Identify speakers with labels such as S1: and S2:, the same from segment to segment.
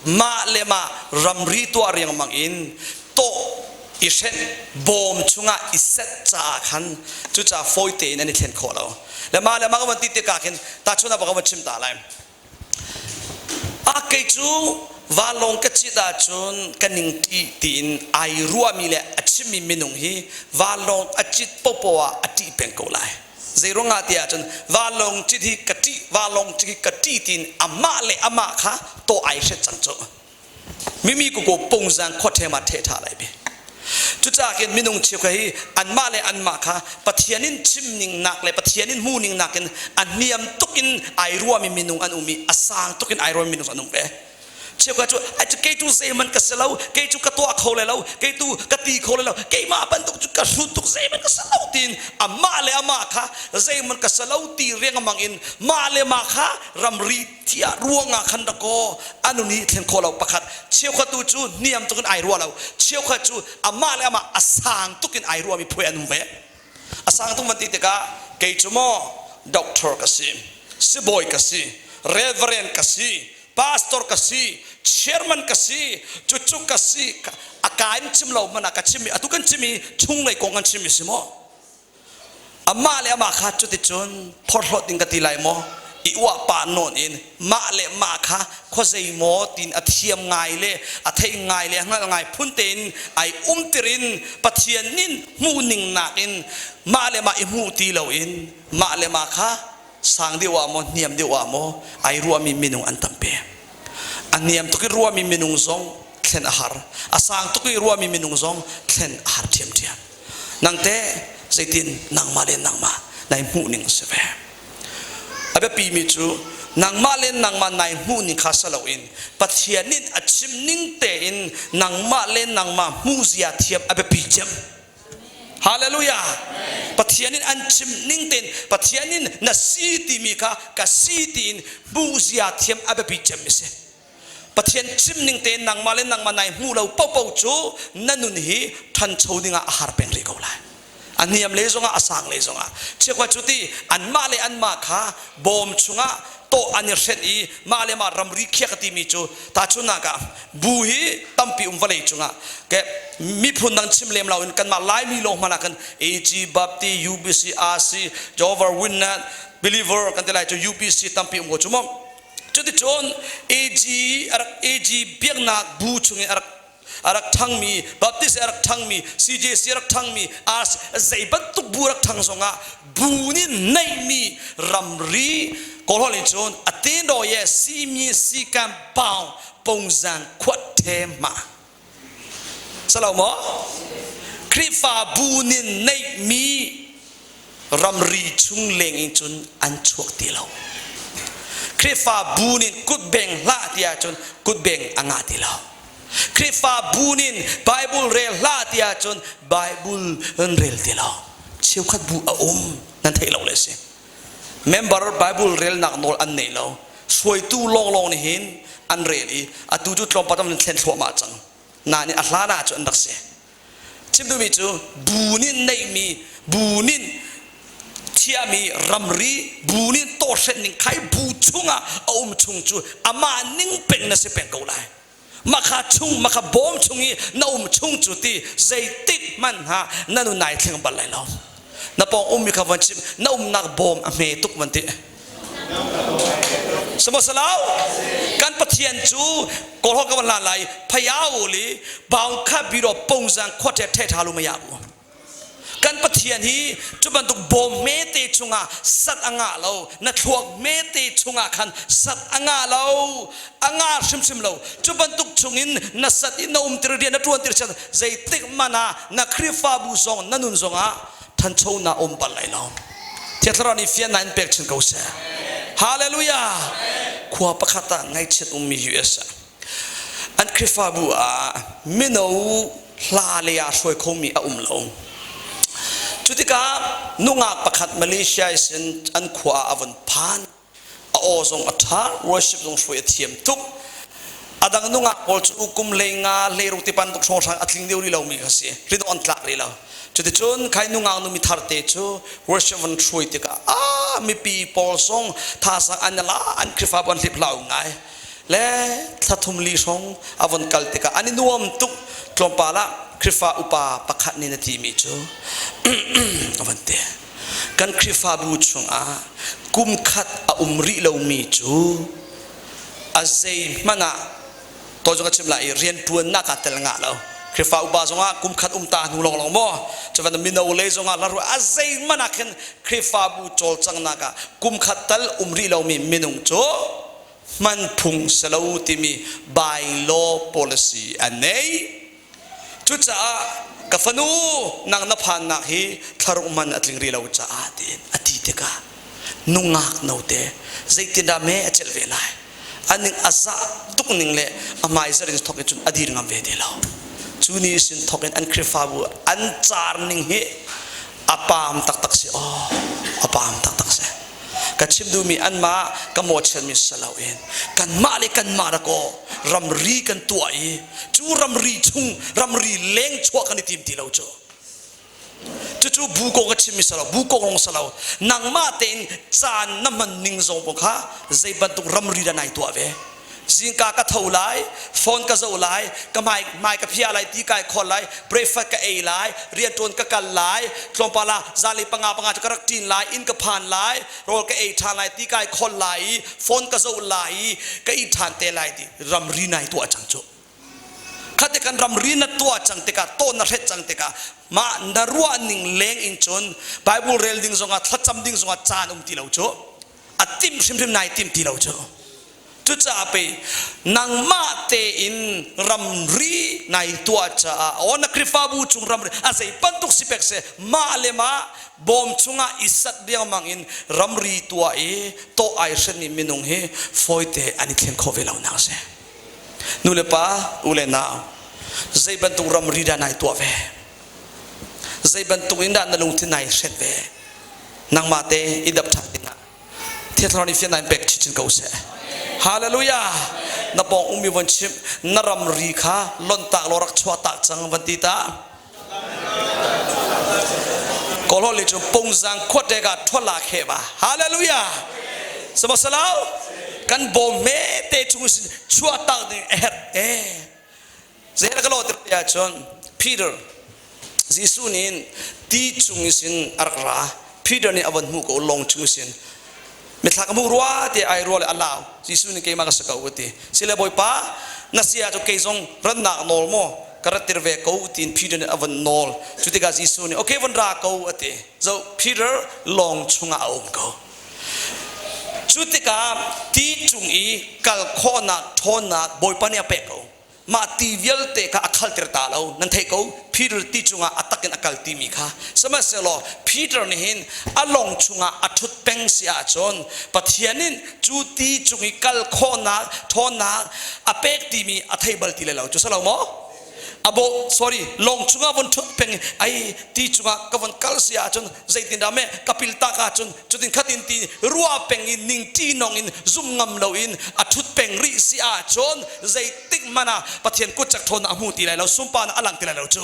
S1: Mah le mah ramri tuah riangmang in tawh i hrenh bawm chungah i set caah khan cucaah fawi tein an i thlen khawh lo. Le mah le mah ka van ti tikah khin tahchunhnak bak ka van chim ta lai. A kei cu vanlawng ka cit ahcun ka ning ṭih tiin ai ruahmi le a chimmi minung hi vanlawng a cit popoh ah a ṭih peng ko lai. Zeiruangah ti ahcun vanlawng cit hi ka ṭih, vanlawng cit hi ka ṭih tiin amah le amah kha tawh ai hret cang cu. Mimi kuku pungzang khuaṭhem ah ṭheh ṭha lai bi. Cucaah khin minung cheukhat hi anmah le anmah kha Pathian in chim ning nak le Pathian in hmu ning nakin a niam tuk in ai ruami minung an um i a sang tuk in ai ruami minung an um ve. Cheukhat cu ai cu kei cu zeihmanh ka si lo, kei cu ka tuah kho le lo, kei tu ka ti kho le lo, keimah bantuk cu ka hrut tuk zeihmanh ka si lo tiin amah le amah kha zeihmanh ka si lo ti riangmang in mah le mah kha ramri thiah ruangah khan dakaw a nun hi thlen khawh lo pakhat cheukhat tu cu niam tuk in ai ruah lo cheukhat cu amah le amah a sang tuk in ai ruahmi phuai an um ve a sang tuk van ti tikah kei cu maw doctor ka si sibawi ka si reverend ka si pastor ka si chairman ka si cucu ka si a ka in chim lo mana ka chim i atu kan chim i chunglei kong kan chim i si maw Amah le amah kha cuticun phorhlawt ding ka ti lai maw? I uah pah nawn in mah le mah kha khuazei maw tiin a thiam ngai le a theih ngai le a hngalh ngai phun tein ai umtir in Pathian nin hmuhning nakin mah le mah i hmuh ti loin mah le mah kha sang deuh ah maw hniam deuh ah maw ai ruahmi minung an tampi. A niam tuk i ruahmi minung zong thlen a har. A sang tuk i ruahmi minung zong thlen a har ṭhiamṭhiam. Nang teh zeitin nangmah le nangmah nai hmuh ning si ve. A biapi mi cu nangmah le nangmah nai hmuh ning kha si loin Pathian nih a chim ning tein nangmah le nangmah hmuh zia thiam a biapi cem. Hallelujah. Pathian in an chim ning tein Pathian in na si timi kha ka si tiin hmuh zia thiam a biapi cem mi si. Pathian chim ning tein nangmah le nangmah nai hmuh lo paohpaoh cu na nun hi ṭhancho dingah a har peng rih ko lai. A niam lei zongah a sang lei zongah. Chiakhua cu ti anmah le anmah kha bawm chungah tawh an i hrenh i mah le mah ramri khiak a timi cu tahchunhnak ah bu hi tampi um vawlei cungah ke miphun dang chim lem loin kanmah Laimi lawng hmanh ah khan AG, Baptist, UBC, RC, Jehovah Witness, Believer kan ti lai cu UPC tampi um ko cu mu. Cuticun AG a rak AG biaknak bu chungin a rak a rak ṭhangmi Baptist a rak ṭhangmi CJC a rak ṭhangmi RC zei bantuk bu rak ṭhang zongah bu nih neihmi ramri kawlhawl in cun a te ye simi sikam paung pongzang khuat the ma Salo maw? Khrihfa bu nih neihmi ramri chung leng in cun an chuak ti lo. Khrihfa bu nih kutbeng hlah ti ahcun kutbeng a ngah ti lo. Khrihfa bu nih Bible rel hlah ti ahcun Bible an rel ti lo. Cheukhat bu a um nan theih lo le si. Member Bible relnak nawl an nei lo. Hruaitu lawnglawng nih hin an rel i atu cu tlawmpal an thlen thluahmah cang. Nain a hlan ah cun an rak si. Chim duhmi cu bu nih neihmi, bu nih thiahmi ramri, bu nih tawhrenh ning khai bu chungah a um chung cu amah ning peng na si peng ko lai. Makha chung, makha bawm chung i na um chung cu ti zeitik hmanhah na nun nai thleng bal lai lo. Na pawng ummi kha van chim, na umnak bawm a hme tuk van ti. Samosalau kan Pathian cu kawlhawk ka van la lai phayao li baung kha biro pongzang khuate the tha lu maya bu. Kan Pathian hi cu bantuk bawm hmete chungah sat a ngah lo, na thluak hmete chungah khan sat a ngah lo, a ngah hrimhrim lo. Cu bantuk chungin na sat i na um tir rian na ṭuan tir chiat zeitik hmanh ah na Khrihfabu zong na nun zongah ṭhanchonak um bal lai lo. Thiang Thlarau nih fiannak in pek chin ko seh. Hallelujah! Khua pakhat ah ngaihchiat ummi US ah An Khrihfabu ah mino hla lei ah hruai khomi a um lo. Cu tikah nungak pakhat Malaysia sin an khua ah a vun phan. A aw zong a ṭha, worship zong hruai a thiam tuk. A dang nungak pawl cu kum hlei nga, hlei ruk ti bantuk hrawnghrang a tling deuh rih lomi kha si. Ridawh an tlak rih lo. Cuticun khai nungak nu mi thar te cu worship van hruai tikah ah mipi pawl zong thazaang an la, an Khrihfabu an hlip hlau ngai. Le thla thum li hrawng a von kal tikah an i nuam tuk. Tlawmpal ah Khrihfa upa pakhat nih na timi cu a van ti. Kan Khrihfabu chungah kum khat a um rih lomi cu a zeihmanh ah to zong ka chim lai i rianṭuannak ah tel ngah lo. Khrihfa upa zongah kum khat um ta hnu lawnglawng maw cuvan mino lei zongah la ruah a zeihmanh ah khin Khrihfabu cawlcanghnak ah kum khat tal um rih lomi minung cu hman phung si lo timi bylaw policy an nei. Cucaah ka fanu nang na phannak hi thlaruk man a tling rih lo caah tiin a ti tikah nungak note zeitindah me a celh ve lai aning a zah tuk ning le a hmaizar in thok in cun a dir ngam ve ti lo. Cu ni sin thok in an Khrihfabu an car ning hi a paam taktak si aw a paam taktak si. Ka chim duhmi anmah ka mawhchiatmi si loin kanmah le kanmah dakaw ramri kan tuah i cu ramri chung ramri leng chuah kan i tim ti lo cu. Cucu bu kong ka chimmi si lo, bu kong lawng si lo. Nangmah tein caan na hman ning zong kong kha zei bantuk ramri dah nai tuah ve. Zingka ka tho lai, phone ka zoh lai, ka hmai, hmai ka phia lai, ti kai khol lai, breakfast ka ei lai, rianṭuan ka kal lai, tlawmpal ah zanlei panga panga cu ka rak ṭin lai, inn ka phan lai, rawl ka ei ṭhan lai, ti kai khol lai i phone ka zoh lai i ka it ṭhan te lai ti ramri nai tuah cang cu. Khate kan ramri na tuah cang tikah, taw na hret cang tikah mah na ruah ning leng in cun Bible rel ding zongah thlacam ding zongah caan um ti lo cu. A timh hrimhrim nai tim ti lo cu. Cucaah pei nangmah tein ramri nai tuah caah aw na Khrihfabu chung ramri a zei bantuk si pek seh mah le mah bawm chungah i sat riangmang in ramri tuah i tawh ai hrenmi minung hi fawite an i thleng khawh ve lo nak a si. Nu le pa, u le nau, zei bantuk ramri dah nai tuah ve? Zei bantuk in dah na lungthin nai hret ve? Nangmah te i dap ṭhan dingah Thiangthlarau nih fiannak in pek chinchin ko seh. Hallelujah! Na pawng ummi von chimh, na ramri kha lontak law rak chuah tak cang van ti ta. Kawlhaw le cu pungzang khuate ka thuala khe ba. Hallelujah! Sama salau kan bawm me te chung sin chuah tak ding a herh eh. Zei ka lo te ahcun Peter Jesuh nih ti chung sin a rak ra. Peter nih a von hmuh ko lawng chung sin. Mithla ka hmuh rua ti ai rua le a lau. Jesuh nih keimah ka si ko ti. Sile Bawipa na si ahcun kei zong rannak nawl maw ka rat tir ve ko tiin Peter nih a von nawl. Cu tikah Jesuh nih okay von ra ko a ti. Zo Peter lawng chungah a um ko. Cu tikah ti cung i kal khawhnak ṭhawnnak Bawipa nih a pek ko. Mah ti vialte kha a khalter ta lo. Nan theih ko, Peter ti cungah a tak in a kal timi kha. Sihmanhsehlaw Peter nih hin a lawng chungah a ṭhut peng si ahcun Pathian in cu ti cung i kal khawhnak ṭhawnnak a pek timi a thei bal ti lai lo. Cu si lo maw? A bo sorry lawng chungah von ṭhut peng ai ti cungah ka von kal si ahcun zeitindah meh ka pil tak ahcun cutin khatin ti ruah peng in ningṭi nong in zum ngam loin a ṭhut peng rih si ahcun zeitik hmanh ah Pathian kut cak ṭhawnnak a hmu ti lai lo sunparnak a lang ti lai lo cu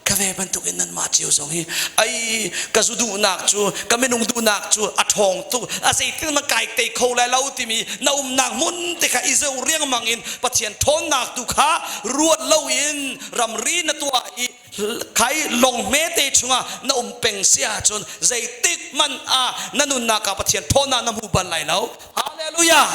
S1: ka ve bantuk in nanmah cio zong hi ai ka zu duhnak cu ka minung duhnak cu a ṭhawng tuk a zeitin hmanh kai tei kho lai lo timi na umnak hmun te kha i zoh riangmang in Pathian ṭhawnnak tu kha ruat loin ramri na tuah i khai lawng hmete chungah na um peng si ahcun zeitik hmanh ah na nunnak ah Pathian ṭhawnnak na hmu bal lai lo. Hallelujah!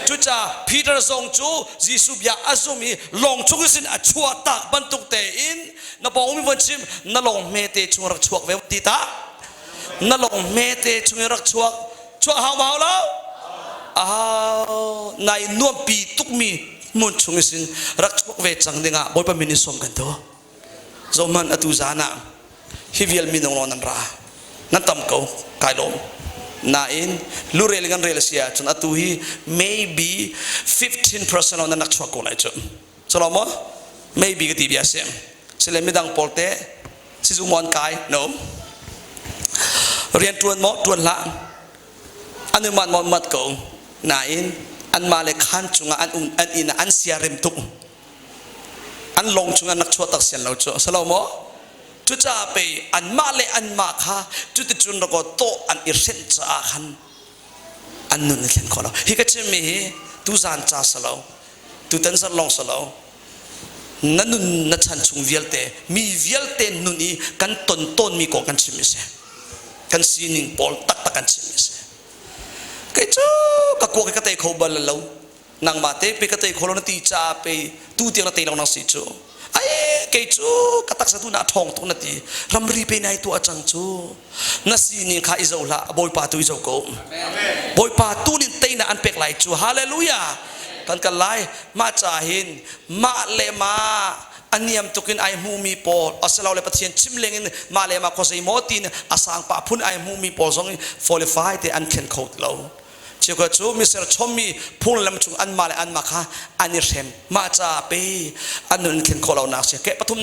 S1: Cucaah Peter zong cu Jesuh bia a zum i lawng chung sin a chuah tak bantuk tein na pawng umi von chim na lawng hmete chung rak chuak ve ti ta na lawng hmete chung in rak chuak chuak hau ma hau lo ahau nai nuampi tukmi hmun chung sin rak chuak ve cang dingah Bawipa min in sawm kan tu Zohhmanh atu zan ah hi vial minung lawng nan ra. Nan tam ko, kai lawm. Nain lurel in kan rel a si ahcun atu hi maybe 15% lawng nan rak chuak ko lai cu. Calo maw? Maybe ka ti bia si. Sile midang pawl te sizung maw an kai? No. Rian tuan maw? Tuan hlah. An umat maw? Mat ko. Nain anmah le khan cungah an um an inn ah an siarem tuk. An lawng chung an rak chuah tak sian lo cu a si lo maw? Cucaah pei anmah le anmah kha cuticun rak aw tawh an i hrenh caah khan an nun a thlen khawh lo. Hi ka chimmi hi Tuzan ca salo, tutan zarh lawng salo, na nun na chan chung vialte mi vialte nun i kan ton tawnmi kong kan chim si. Kan sining pawl taktak kan chim si. Kei cu ka kuak ka tei kho bal lo. Nangmah te pe ka tei kho lo na ti ca pe tu tiang na tei lo nang si cu. Ai kei cu ka taksa tu na ṭhawng tuk na ti. Ramri pe nai tuah cang cu. Na sining kha i zoh hlah, Bawipa tu i zoh ko. Bawipa tu nih teinak an pek lai cu. Hallelujah. Kan kal lai. Mah ca hin mah le mah a niam tukin ai hmumi pawl asilole Pathian chim lengin mah le mah khuazei maw tiin a sang pah phun ai hmumi pawl zong qualify te an thlen kho lo. Cheukhat cu miser chommi phunglam chung anmah le anmah kha an i hrem. Mah ca pe an nun thlen khawh lonak si. Ke pathumnak.